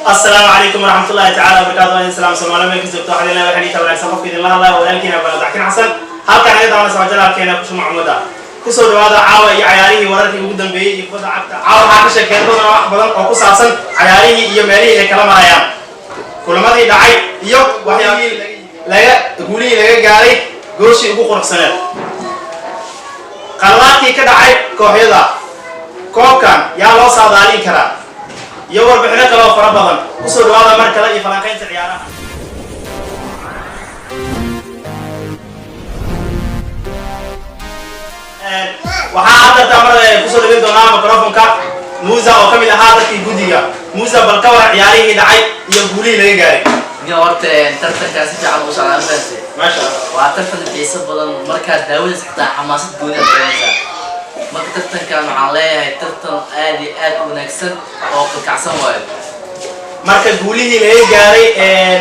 Asalaamu calaykum waraxmatullahi tacala wabarakatu. Waa idin salaam. Soomaali meel kasta joogto, waxaa idin leeyahay waxaan iita wanaagsan. Qofka idinla hadlaya waa walaalkiina Baladackin Xasan. Halkan naga daawanaysa waa channelkeena Kushuma Ummadda. Kusoo dhawaada caawa iyo cayaarihii, wararkii ugu dambeeyey iyo kubadda cagta. Caawa waxaa ka sheekeyn doona wax badan oo ku saabsan cayaarihii iyo meelihii ay kala marayaan, kulamadii dhacay iyo waxyaabihii laga guulihii laga gaaray, gooshii ugu quruxsaneed, qaladaadkii ka dhacay kooxyada, koobkan yaa loo saadaalin karaa iyo warbixino kale oo fara badan. Kusoo dhawaada mar kale iyo falanqaynta ciyaaraha. Waxaa hadda mar kusoo dhawin doonaa microfonka Muusa oo ka mid ahaa dadkii guddiga. Muusa, bal ka waran ciyaarihii dhacay iyo guulihii laga gaaray? Niyo, horta tartankaa si fiican u socdaa, fahamtay? Maasha Allah. Waa tartan xiiso badan, markaad daawadaysa xitaa xamaasad gooni aad dareemaysaa. Marka tartankan waxaan leeyahay tartan aad iyo aad u wanaagsan oo kalkacsan waayo. Marka guulihii laga gaaray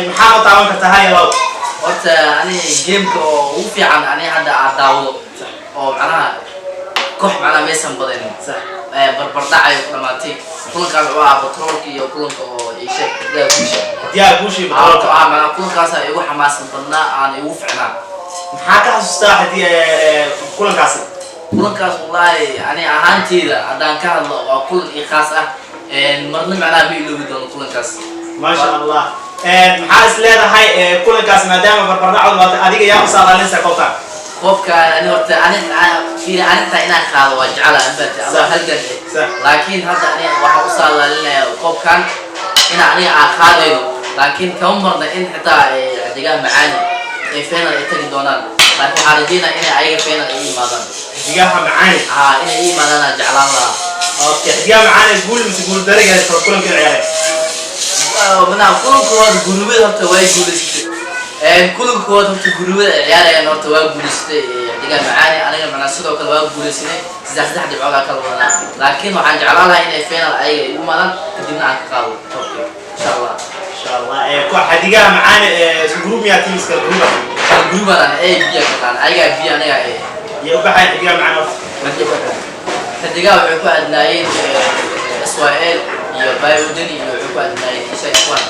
maxaa u taaban kartaa, hal iyo labo? Horta ani gameka oo ugu fiican ani hadda aad daawado oo macnaha koox macnaha maysan badanin, barbardhac ay ku dhamaatay. Kulankaas wuxuu ahaa Batroolka iyo kulanka oo isha Xidigaha Guusha. Diyaar guushii Batroolka Batroolka. Ah, macnaha kulankaas igu xamaasan badnaa, aan igu ficnaa. Maxaa ka xasuustaa hadii kulankaasi? Kulankaas wallaahi ani ahaanteyda haddaan ka hadlo, waa kulan ii khaas ah, marna macnaha ma iloobi doono kulankaas. Maasha Allah. Maxaa is leedahay kulankaas maadaama barbardhac dhamaatay, adiga yaa u saadaalinaysa koobkan? Koobka ani horta ani fiiri, ani xitaa inaan qaado waa jecela anbaate ama halgan eh. Laakiin hadda ani waxaan u saadaalinaya koobkan in aniga aan qaadayno, laakiin kama marna in xitaa Xidigaha Macaani ay final ay tagi doonaan, laakiin waxaan rajeynaya inay ayaga final ay yimaadaan. Xidigaha Macaani? Haa, inay i yimaadaan aan jeclaan lahaa. Okay, Xidigaha Macaani guul mise guul dariga kulanka ciyaaray? Manaa kulankooda gurubada horta way guulaysatay. Kulankooda horta gurubada ay ciyaarayaan horta waa guulaysatay Xidigaha Macaani. Aniga macnaa sidoo kale waa guulaysanay, saddex saddex dhibcood aa kala wadanaa, laakiin waxaan jeclaan lahaa inay final ayaga igu imaadaan, kadibna aan ka qaado koobka, insha Allah. Insha Allah. Koox Xidigaha Macaani isku group miyaa, teamska group? Kala gurubaan, A, B ka qaan, ayagaa B, aniga A. Iyo u baxay Xidigaha Macaani horta? Xidigaha waxay ku adnaayeen SYL iyo Biodeni iyo waxay ku adnaayeen Isha Ikwan.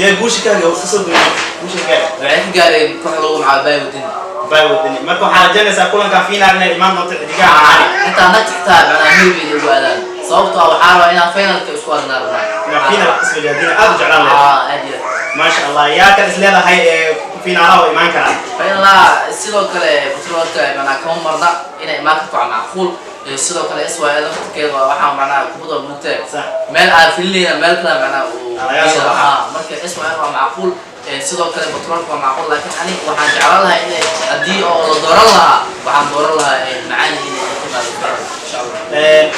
Yaa guusha kaaga kasoo goyay, guusha kaaga? Waxay ka gaareen koox lagu magacaabo Biodeni. Bay wadani. Marka waxaa rajaynaysaa kulanka final inay imaan doonto Xidigaha Macaani? Xitaa nag xitaa macnaa maybe inay ugu aadaan, sababtoo ah waxaa rabaa inaan finalka isku adnaa rabnaa. Inaa final iswajahdina aad u jeclaan lahayd. Aa, aad iyo aad. Maasha Allah. Yaa kale is leedahay finaalaha oo imaan karaa? Finalaha sidoo kale Batroolka macnaa kama marna inay imaan karto, waa macquul. Sidoo kale SYL laftirkeeda waa waxaa macnaha kubada mugtee meel aan filinayna meel kale macnaha uu Laga soo baxa. Haa, marka SYL waa macquul, sidoo kale Batroolka waa macquul, laakiin ani waxaan jeclaan lahaa inay haddii oo la dooran lahaa, waxaan dooran lahaa Macaani inay timaado final, insha Allah.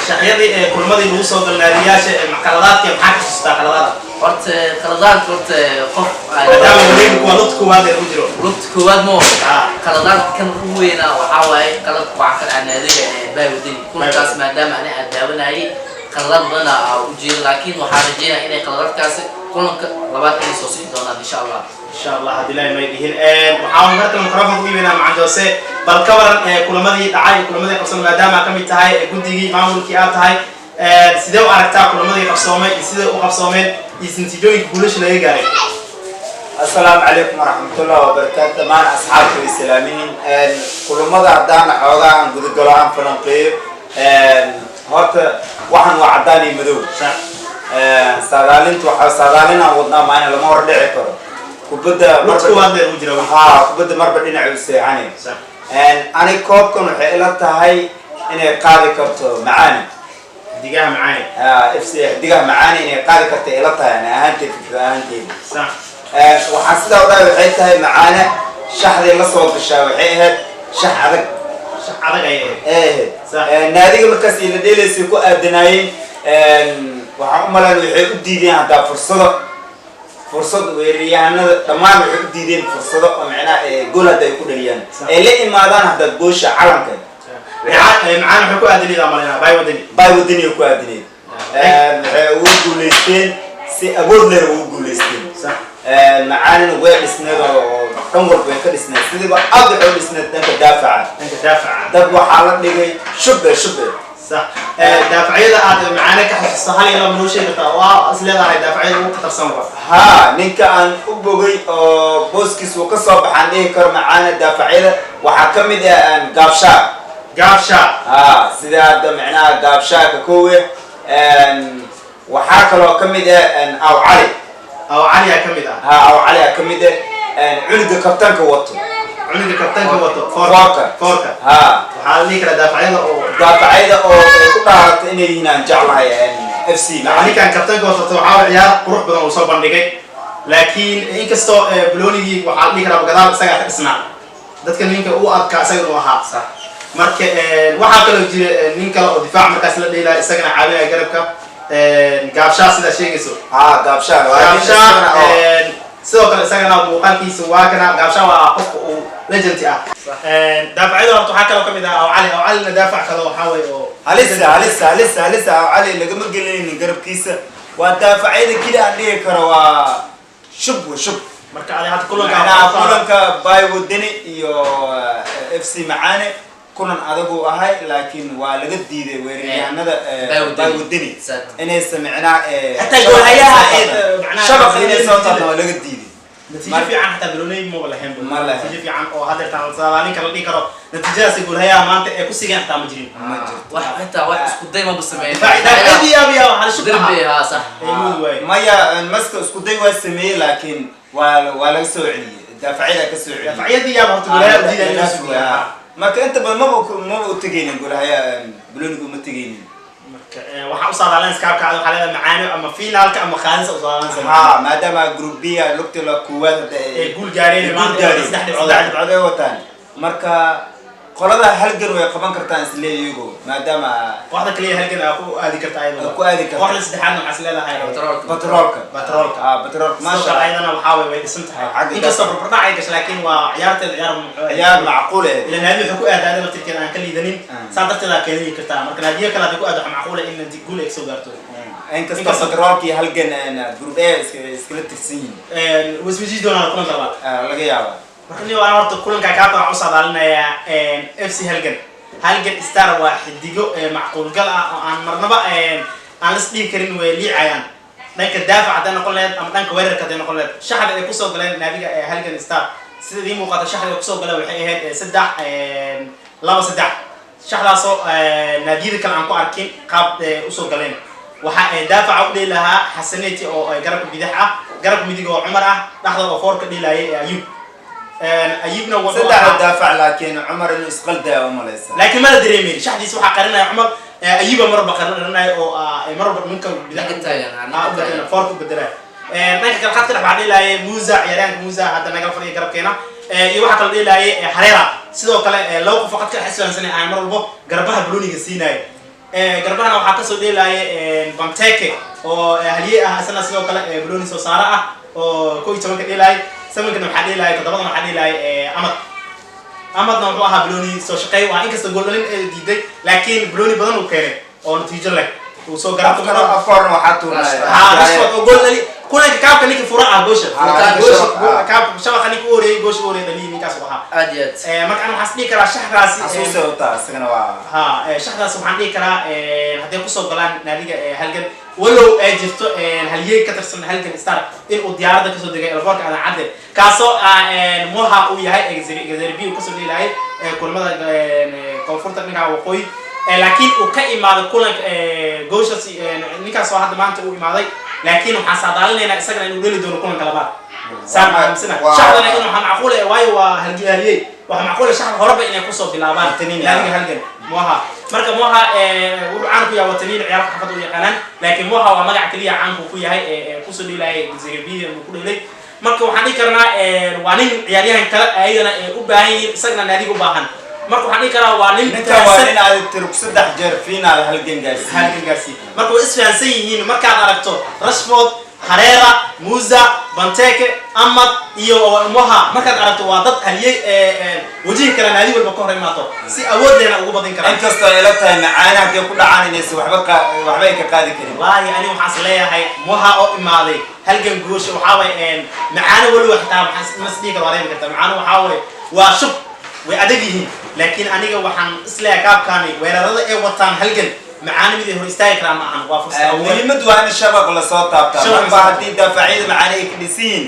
Shaxyadii kulmadii lagu soo gal naadiyaasha, qaladaadka maxaa ka xasuustaa, qaladaada? Horta qaladaadka horta qof Maadaama wareega kuwa lugta koowaad ee lagu jiro. Lugta koowaad mo. Qaladaadka kan ugu weynaa waxaa waaye qalad waxaa ka dhacay naadiga Baawadani kulankaas, maadaama ani aan daawanayay, qaladaad badana aa u jeeda, laakiin waxaan rajeynaya inay qaladaadkaasi kulanka labaad inay soo sixi doonaan, insha Allah. Insha Allah. Haddii Ilaahay may dhihin, waxaan markan microphone ku iibaynaa Macalin Jose. Bal ka waran kulamadii dhacay iyo kulamadii qabsoomay, maadaama ka mid tahay guddigii maamulkii aad tahay, sidee u aragtaa kulamadii qabsoomay iyo siday u qabsoomeen iyo natiijooyinka guulasha laga gaaray? Asalaamu calaykum waraxmatullahi wabarakaatu. Dhammaan asxaabta way salaamihiin. Kulamada haddaana xoogaa aan gudagalo, aan falanqeeyo, horta waxaan waa caddaan iyo madow. Saadaalintu waxaa saadaalin aan wadnaa maana lama hor dhici karo kubadda. Lugta koowaad lee lagu jira. Haa, kubadda marba dhinaca u seexanay. Ani koobkan waxay ila tahay inay qaadi karto Macaani. Xidigaha Macaani? FC Xidigaha Macaani inay qaadi karto ila tahay, ani ahaanteyda, fikrad ahaanteyda. Waxaan sidaa u dhahay waxay tahay, Macaane shaxdii la soo gashaa waxay ahayd shax adag. Shax adag ayay ahayd. Ee ahayd naadiga markaas ila dheelaysay ku aadanaayeen. Waxaan u malayn waxay u diideen haddaa fursado, fursad weeraryahanada dhammaan waxay u diideen fursado oo macnaha gool hadda ay ku dhaliyaan, ay la imaadaan hadda goosha calanka. Macaani waxay ku aadanayd aan malaynaa Bay Wadani. Bay Wadaniga ku aadaneed. Waxay ugu guulaysteen si awood leh ugu guulaysteen. Macaanina way dhisneed oo dhan walba way ka dhisneed, sidiiba aad waxay u dhisneed dhanka daafaca. Dhanka daafaca. Dad waxaa la dhigay shube shube. Sax. Daafacyada aad Macaane ka xasuusto, hal iyo laba noo sheegi kartaa? Waa is leedahay daafacyada ugu khatarsan waa? Haa, ninka aan u bogay oo booskiis uu ka soo baxaan dhihi karo Macaana daafacyada waxaa ka mid ah Gaabshaa. Gaabsha. Haa, sida hadda micnaha Gaabshaa ka koowe. Waxaa kaloo ka mid ah Aw Cali. Aw Caliyaa ka mid ah. Haa, Aw Cali aa ka mid ah, cunuga kabtanka wato. Cunuga kabtanka wato. Foorka. Foorka. Haa. Waxaa la dhihi karaa daafacyada oo daafacyada oo ay ku dhaaratay inay yihiin aan jeclahay FC Macaane. Ninkan kabtanka wato waxaa ciyaar qurux badan uu soo bandhigay, laakiin inkastoo baloonigii waxaa la dhihi karaa gadaal isagaa ka dhisnaa, dadka ninka u adkaa isaga inuu ahaa. Marka waxaa kaloo jira nin kale oo difaac markaas la dheelaya, isagana caawinaya garabka, Gaabshaa sidaa sheegayso. Haa, Gaabshaa waa nin Gaabshaa. isagana oo Sidoo kale isagana muuqaalkiisa waa kana. Gaabshaa waa qofka uu legend ah. Daafacyada horta waxaa kaloo kamid ah Aw Cali. Aw Calina daafac kale waxaa waye oo halisa, halisa, halisa, halisa. Aw Cali lagama gelinaynin garabkiisa. Waa daafacyada keli aan dhihi karo waa shub wa shub. Marka adi hadda kulanka Macnaha kulanka Bay Wadani iyo FC Macaane kulan adagu ahay, laakiin waa laga diiday weeraryahanada Bay Wadani. Bay Wadani inaysan micnaha Xataa shabaq goolhayaha soo taabtaan. macnaha Shabaq inay soo diiday. taabtaan waa laga diiday. Natiijo fiican xataa Balooney ma lahayn. Ma lahayn. Natiijo fiican oo haddeertaan saadaalin kala dhihi karo natiijadaasi goolhayaha maanta ee ku sigeen xataa ma jirin. Ma jirto. Wax xitaa wax isku day maba sameyn. Daafacyadii yaabiya waxaa shub Derbi ahaa. haa, sax. Ay muudi waaye. Maya, maska isku day waa sameeyey, laakiin waa laga soo celiyey, daafacyada ka soo celiyey. Daafacyadii yaaba horta goolhayaha u diidaya inuu sugiyo. Marka inta badan maba u tegaynin goolhaya, balooniga uma tegaynin. Marka waxaa u saadaalan iskaabka waxaa leedahay Macaano ama finaalka ama qaadisa u saadaalanaysa. Haa, maadaama group B lugta la koowaad hadda Ee guul gaareen guul maanta gaareen. 3 dhibcood. 3 dhibcood ay wataan. Marka qolada Halgan way qaban kartaan isle iyago, maadaama Kooxda kaliya Halgan aa ku aadi karta ayadana. Ku aadi karta. Kooxda saddexaadna waxaa is leedahay Batroolka. Batroolka. Batroolka. Ah, Batroolka. Maasha Maasha Allah. ayadana waxaa way dhisan tahay. Xagga inkastoo barbardhac ay gashay, laakiin waa ciyaarteeda ciyaar Ciyaar macquul eh. Ila naadi wuxuu ku aadaa laftirkeeda aan ka liidanin. Saa darteed aa keeni kartaa. Marka naadiyo kale hadday ku aado, waxaa macquula in guul ay kasoo gaarto. Inkastoo Batroolka iyo Halgan group A iskala tirsan yihiin. Way isweydiin doonaan kulanka labaad. Ah, laga yaabaa. Marka nin waan horta kulanka kaabka waxaan u saadaalinayaa FC Halgan. Halgan Star waa xidigo macquulgal ah oo aan marnaba aan las dhihi karin way liicayaan, dhanka daafac hadday noqon lahayd ama dhanka weerarka hadday noqon lahayd. Shaxda ay kusoo galeen naadiga Halgan Star, sida idiin muuqata, shaxda ay kusoo galeen waxay ahayd 3 2 3, shaxdaasoo naadiyada kale aan ku arkin qaab usoo galeen. Waxa ay daafaca u dhihi lahaa Xasaneti oo garabka bidix ah, garabka midig oo Cumar ah, dhexda oo foorka dhihilayay ee Ayub. Ayubna wuxuu Saddexda daafac, laakiin Cumar inuu isqaldaya u malaysa. Laakiin mala dareemeyn shaxdiisa waxaa qarinaya Cumar, Ayuba marba qarinaya oo marba ninka bidix Ninka taagan, ninka u bedelaya, taagan. Foorka u bedelaya. Dhanka kale khadka dhex waxaa dhihilayay Musa, ciyaaryahanka Musa hadda nagala fadhiya garabkeena. Iyo waxaa kaloo dhihilayay Hareera. Sidoo kale laba qof oo khadka dhex isfahansanay aan mar walbo garbaha balooniga siinaya. Garbahana waxaa kasoo dheelaya Banteke oo halye ah, isna sidoo kale balooni soo saare ah oo 11-ka dheelaya. Samankana waxaa dheelaya, toddobadana waxaa dheelaya Amad. Amadna wuxuu ahaa balooni soo shaqeey u ahaa, inkastoo gool dhalin ay diiday, laakiin balooni badan uu keenay oo natiijo leh uu soo garabta. Afka horena waxaa tuurnaya Ha, Rashford oo gool dhali kulanka kaabka ninka fura ah goosha. Goosha, Goosha kaabka shabaqa ninka u horeeyay, goosha u horeeyay dhaliyay ninkaas uu ahaa. Aad iyo aad. Marka ana waxaan is dhihi karaa shaxdaasi Xasuusa wataa isagana waa ha, shaxdaas waxaan dhihi karaa hadday kusoo galaan naadiga Halgan, walow ay jirto halyey ka tirsan Halgan Star in uu diyaaradda kasoo degay elboorka Aadan Cadde, kaasoo ah Moha uu yahay Gazerbi uu kasoo dheelayay kulamada koonfurta dhinka waqooyi, laakiin uu ka imaaday kulanka gooshaas. Ninkaas oo hadda maanta uu imaaday, laakiin waxaan saadaalinaynaa isagana inuu dheli doono kulanka labaad, saan aaminsana. Shaxdana in waxaa macquul eh, waayo waa halyeey, waxaa macquul eh shaxda horeba inay kusoo bilaabaan Wataniin, naadiga Halgan Moha. Marka Moha wuxuu caan ku yahay Wataniin, ciyaarta xafadda u yaqaanaan, laakiin Moha waa magac keliya caanku ku yahay ee kusoo dheelayay Zerbiya uu ku dheelay. Marka waxaan dhihi karnaa waa nin ciyaaryahan kale ayagana u baahan yihiin, isagana naadiga u baahan. Marka waxaan dhihi karaa waa nin Ninkan waa nin aad tirug saddex jeer final Halgan gaarsiiyey. Halgan gaarsiiyey. Marka way isfahansan yihiin. Markaad aragto Rashford, Hareera, Musa, Banteke, Amad iyo Moha, markaad aragto waa dad haliyey wajihi kara naadi walba ka hor imaato, si awood lehna ugu badin karaan. Inkastoo ay la tahay Macaana hadday ku dhacaan inaysan waxba ay ka qaadi karin. Wallaahi ani waxaan is leeyahay Moha oo imaaday Halgan guusha waxaa waye Macaano waliba xitaa maxaa mas dhihi karo waa reebi kartaa. Macaano waxaa waye waa shub. Way adag yihiin, laakiin aniga waxaan isleeyahay kaabkaani weerarada ay wataan Halgan, Macaani mid ay hor istaagi karaan ma ahan. Waa fursad abuur. Muhiimadu waa in shabaq lasoo taabtaa. Shabaq marba lasoo haddii daafacyada Macaani ay ka dhisan yihiin,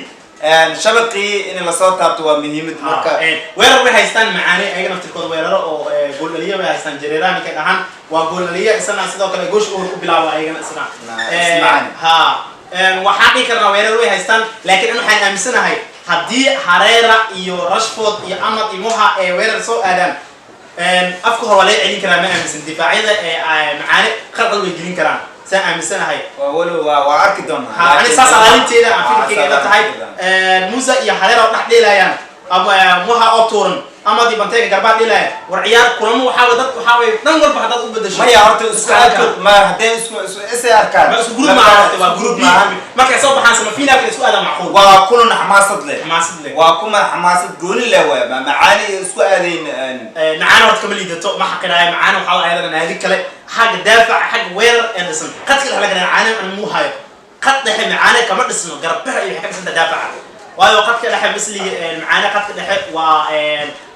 shabaqii in lasoo taabto waa muhiimad marka. Weerar way haystaan Macaani, ayaga naftirkooda weeraro oo gooldhaliye way haystaan. Jareerani ka dhahan waa gooldhaliye, isna sidoo kale goosh uur ku bilaabo ayagana isna. Ismacaani. Ha, waxaan dhihi karnaa weerar way haystaan, laakiin an waxaan aaminsanahay haddii Hareera iyo Rashford iyo Amad iyo Moha ay weerar soo aadaan, afka hore waa laga celin karaa. Ma aaminsan difaacyada ee Macaani qalqal way gelin karaan, saan aaminsanahay. Waa walow waa arki doonaa. Ha, ani saas alaalinteeda aan fikirkayga ila tahay. Musa iyo Hareera oo dhex dheelayaan ama Moha oo tuuran, Amad iyo Bantega garbaa dheelaya, war ciyaar kulamo waxaa way dad waxaa way dhan walba haddaad u bedesho. Maya, horta isku aadkood ma hadday isku isay arkaan. Ma isku group maaha horta, waa group B. Markay soo baxaan sama finaalka isku aadaan, macquul. Waa kulan xamaasad leh. Xamaasad leh. Waa kuma xamaasad gooni leh waay, ma Macaani isku aadayn. Macaani horta kama liidato, ma xaqiraayo. Macaani waxaa ayadana naadi kale xagga daafac, xagga weerar ee dhisan. Qadka dhex laga Macaani aan muu hayo, qad dhexe Macaani kama dhisno, garabbaxa iyo waxay ka dhisanta daafaca, waayo qadka dhexe misliga Macaani qadka dhexe waa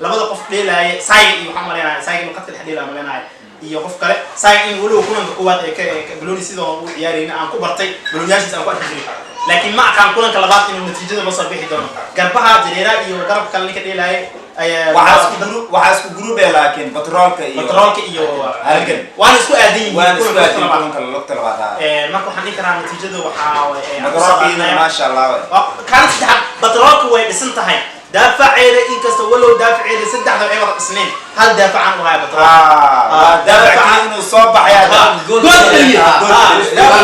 labada qof dheelaaye, Sayga iyo waxaan maleynaaya Sayga inuu qadka dhexe dheelaya maleynaaya iyo qof kale. Sayga in weliba kulanka koowaad ee ka Balooni sidoo uu ciyaarayna aan ku bartay, balooniyaashiisa aan ku arki jiray, laakiin ma aqaan kulanka labaad inuu natiijada loo soo bixi doono. Garbaha Jareera iyo garabka kale ninka dheelaaye ayaa Waxaa isku group eh, laakiin Batroolka iyo Batroolka iyo Halgan. Waana isku aadan yihiin waana isku kulanka aadin labaad. Kulanka lugta labaad, ha. Marka waxaan dhihi karaa natiijada waxaa Batroolka iyadana maasha Allah waay. Kaalin saddexaad Batroolka way dhisan tahay daafaceeda, inkasta walow daafaceeda saddexda ay wada dhisneen, hal daafacaan u haya Batroolka. Waa daafackii inuu soo baxay. Gool dhaliye.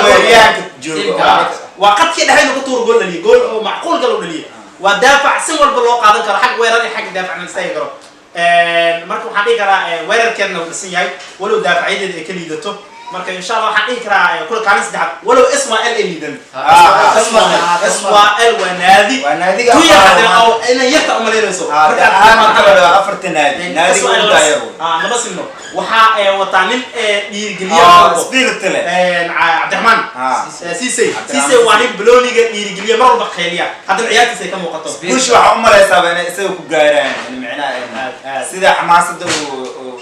Weeryaanka joogo. Tiimka. Waa qadkii dhexe inuu ku tuuro, gool dhaliye, gool oo macquul kale u dhaliye. Waa daafac si walba loo qaadan karo, xag weerar iyo xag daafac la istaagi karo. Marka waxaan dhihi karaa weerarkeedna uu dhisan yahay, walow daafacyadeeda ay ka liidato. Marka insha Allah waxaan dhihi karaa kula kaalin saddexaad, walow SYL ay liidan. SYL waa naadi Waa naadiga tuya afraad. Haddana oo inay yarta umalaynayso. Ahaan marka la dhaho afarta naadi, naadiga ugu daayar wey. Lama simno, waxaa wataa nin dhiirigeliya Oo spirit leh. Cabdiraxmaan Cisse. Cisse waa nin balooniga dhiirigeliya, mar walba khayliya, haddana ciyaartiisa ay ka muuqato. Guush waxaa u malaysaaba inay isaga ku gaaraan, yani macnaha Aad. sida xamaasada uu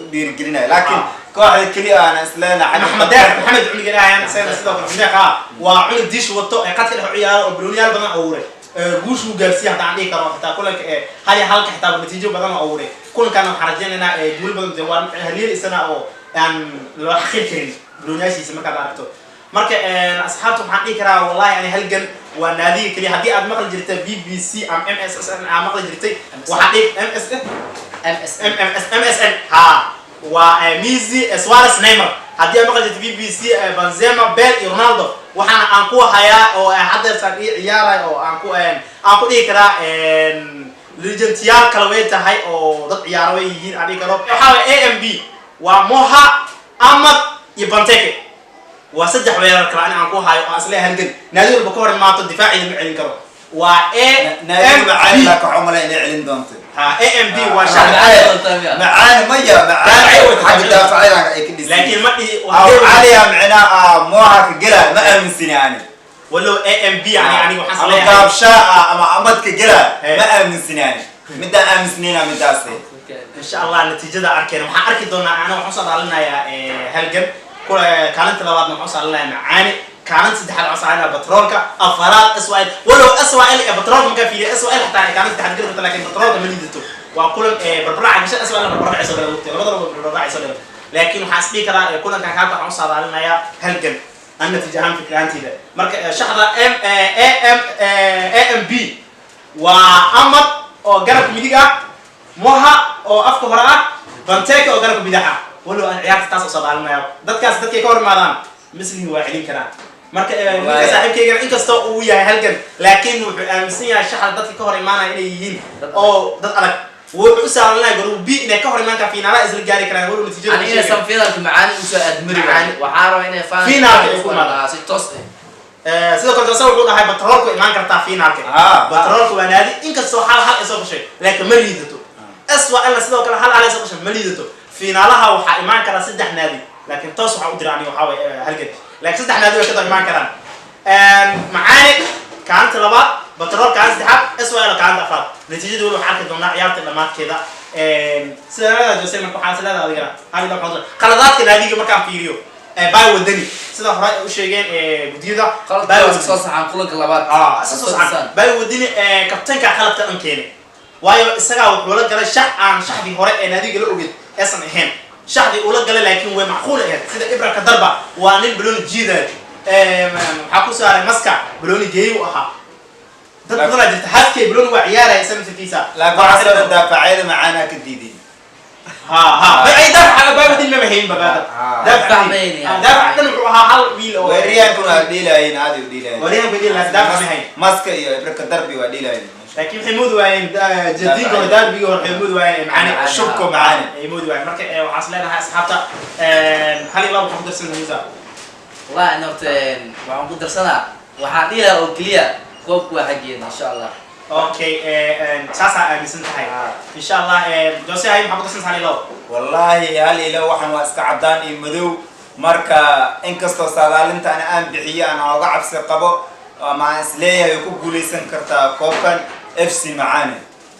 u dhiirigelinayo, laakiin kooxda keliya aan isleenahay Maxamed Deeq, Maxamed cunuga ilaahayan isagana sidoo kale Deeq ah, waa cunug diish wato ee qadka dhex u ciyaaro oo balooniyaal badan abuuray. Guush uu gaarsiiyay haddaan dhihi karo xitaa kulanka ee 1-1 xitaa natiijo badan oo abuuray. Kulankan waxaan rajaynaynaa guul badan dee waa haliil isana oo aan loo xaqir karin balooniyaashiisa markaad aragto. Marka asxaabta waxaan dhihi karaa wallahi ani Halgan waa naadiga keliya. Haddii aad maqli jirtay BBC ama MSSN aad maqli jirtay, waxaa dhihi MS MS. MMS MSN, ha, waa Messi, Suarez, Neymar. Haddii aad maqli jirtay BBC, Benzema, Bale iyo Ronaldo, waxaana aan ku hayaa oo haddeertaan ii ciyaaray oo aan ku dhihi karaa legendyaal kale way tahay oo dad ciyaaro way yihiin aan dhihi karo. Waxaa waye AMB, waa Moha, Ahmad iyo Banteke, waa saddex weerar kale ani aan ku hayo oo isleeyahay Halgan naadi walba ka hor imaato difaaciida ma celin karo. Waa A naadiga M Macaani B. laakiin waxaa umalay inay celin doonto. Ha, A M B waa shax. Macaani maya, Macaani xagga daafacyada ay ka dhisan. Laakiin ma dhihi. Caliya micnaa Moha ka gela ma aaminsani ani. Walow A M B yani aniga waxaan Ama isleeyahay gaabshaa ama Amadka gela Hey. ma aaminsani ani, midaan aaminsnayna midaas. Insha Allah natiijada arkeen waxaan arki doonaa. Ana waxaan usoo dhalinayaa Halgan, kaalinta labaadna waxaan usoo dhalinayaa Macaani, kaalinta saddexaad waxaan usoo dhalinayaa Batroolka, afaraad SYL. Walow SYL ee Batroolka markaa fiiriya, SYL xataa ay kaalinta saddexaad geli karto, laakiin Batroolka ma liidato. Waa kulan barbaraaca gasha, SYL barbaraaca soo gala waqti labadaba barbaraaca soo gala, laakiin waxaan is dhihi karaa kulankan kaaka waxaan usoo dhalinayaa Halgan an natiijo ahaan fikir ahaanteyda. Marka shaxda M A M A M B waa Amad oo garabka midig ah, Moha oo afka hore ah, Banteke oo garabka bidix ah. Walow aan ciyaarta taas usoo daalinayo, dadkaas dadkay ka hor imaadaan mislihi waa celin karaan. Marka ninka saaxiibkaygana inkastoo uu yahay Halgan, laakiin wuxuu aaminsan yahay shaxda dadka ka hor imaanaya inay yihiin oo dad adag. Wuxuu u saalanaya group B inay ka hor imaan karaan, fiinaalaha isla gaari karaan, walow natiijada Aniga inaysan finaalka Macaani usoo aadmari Macaani. waxaa rabaa inay Finaalka ay ku imaadaan. Si toos ah. Sidoo kale jose wuxuu dhahay Batroolku imaan kartaa finaalka. Batroolku waa naadi inkastoo hal hal ay soo gashay, laakiin ma liidato. SYL sidoo kale hal hal ay soo gashay, ma liidato. Fiinaalaha waxaa imaan kara saddex naadi, laakiin toos waxaa u dira aniga waxaa waye Halgan, laakiin saddex naadi way ka daba imaan karaan. Macaani. Kaalinta labaad Batrool, kaalinta saddexaad SYL, kaalinta afraad. Natiijada weli waxaan arki doonaa ciyaarta dhammaadkeeda. Sida leedahay Jose, marka waxaa is leedahay adigana hal iyo laba qaladaadka naadiga markaan fiiriyo Bay Wadani, sida hore ay u sheegeen guddiyada. Qaladka waa iska soo saxaan kulanka labaad. Soo saxan. Bay Wadani kabtanka qaladka dhan keenay, waayo isagaa wuxuu la galay shax aan shaxdii hore ee naadiga la ogeyd aysan ahayn shaxdii ula galay, laakiin way macquul ahayd. Sida Ibrahim Kadarba waa nin balooni jiidayo, maxaa ku saaray maska balooni geeyu ahaa. Dad badanaa jirta, haskey balooni waa ciyaaraya isaga naftirkiisa. Laakiin waxaa soo daafacyada macaanaa ka diiday. Ha ha, bay ay daafac Bay Wadani maba hayn ba. Daafac mahayn. Daafac dhan wuxuu ahaa hal wiil oo Weeraryahankuna waa dhiilaayeen, aad u dhiilaayeen. Weeraryahanku dhiilaayeen, daafac ma hayn. Maska iyo Ibrahim Darbi waa dhiilaayeen. Laakiin waxay moodi waayeen jadiinka hore, daarbigii hore waxay moodi waayeen macaani. Shubko macaani. Ay moodi waayeen. Marka waxaan is leenahay asxaabta, hal iyo laba waxaan ku darsan Musa. Wallahi ana horta waxaan ku darsanaa, waxaan dhihi lahaa oo keliya koobku waa xaggeena, insha Allah. Okay, saasaa aaminsan tahay, insha Allah. Jose, hay, maxaa ku darsan hal iyo labo? Wallaahi hal ilo waxaan waa iska cadaan iyo madow. Marka inkastoo saadaalinta ana aan bixiyo aan ooga cabsi qabo ama aan isleeyahay way ku guuleysan kartaa koobkan FC Macaani,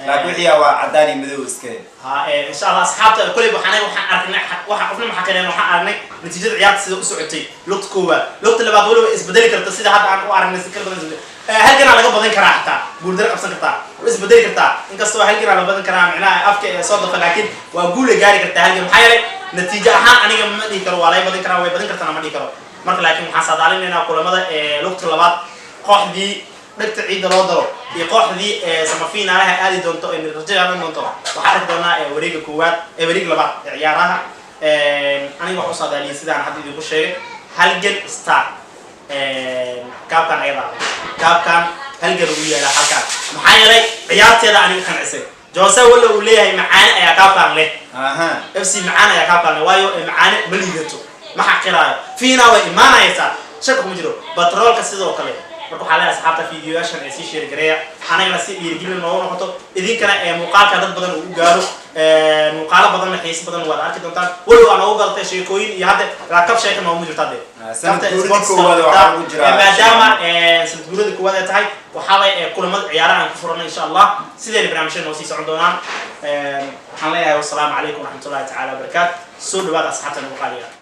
laakiin wixii waa cadaan iyo madow iska. Ha, insha Allah asxaabta kuley waxaan aragnay waxa qofna ma xaqireen. Waxaan aragnay natiijada ciyaarta sida u socotay lugta koowaad, lugta labaad waliba isbedeli karta, sida hadda aan u aragnay si kala badan isbedel. Halkanaa laga badan karaa, xataa guuldaro qabsan kartaa, way isbedeli kartaa. Inkastoo halkanaa la badan karaa micnaha afka ee soo dafa, laakiin waa guul ay gaari kartaa halkan. Maxaa yeelay natiijo ahaan aniga ma dhihi karo waa laga badan karaa, way badan kartana ma dhihi karo. Marka laakiin waxaan saadaalinaynaa kulamada lugta labaad, kooxdii dhegta ciidda loo daro iyo kooxdii samafiinaalaha aadi doonto ee rajada aadan doonto waxaa arki doonaa wareega koowaad ee wareega labaad ee ciyaaraha. Aniga waxaan u saadaaliyay sidaan hadda idinku sheegay Halgan Star kaabkan ayada kaabkan Halgan ugu yeelaa halkan, maxaa yeelay ciyaarteeda aniga qancisay. Jose walla uu leeyahay Macaane ayaa kaabkan leh. FC Macaane ayaa kaabkan leh, waayo Macaane ma liidato, ma xaqiraayo, fiina way imaanaysaa, shaka kuma jiro. Batroolka sidoo kale. Marka waxaa leeyahay asxaabta, fiidiyoyaashan ee sii share gareeya, anagana si dhiirigelin noogu noqoto, idinkana ee muuqaalka dad badan uu u gaaro. Muuqaalo badanna xiise badan waad arki doontaan, walow aan noogu galatay sheekooyin iyo hadda ilaa kab sheeka noogu jirto hadde. Sanad guuradii koowaad waxaa ugu jiraa. Maadaama sanad guurada koowaad ay tahay, waxaabay kulamada ciyaaraha aan ku furanay, insha Allah sidayna barnaamijyada noo sii socon doonaan. Waxaan leeyahay wasalaamu calaykum waraxmatullahi tacaala wabarakaatu. Soo dhawaada asxaabta nagu qaaliga.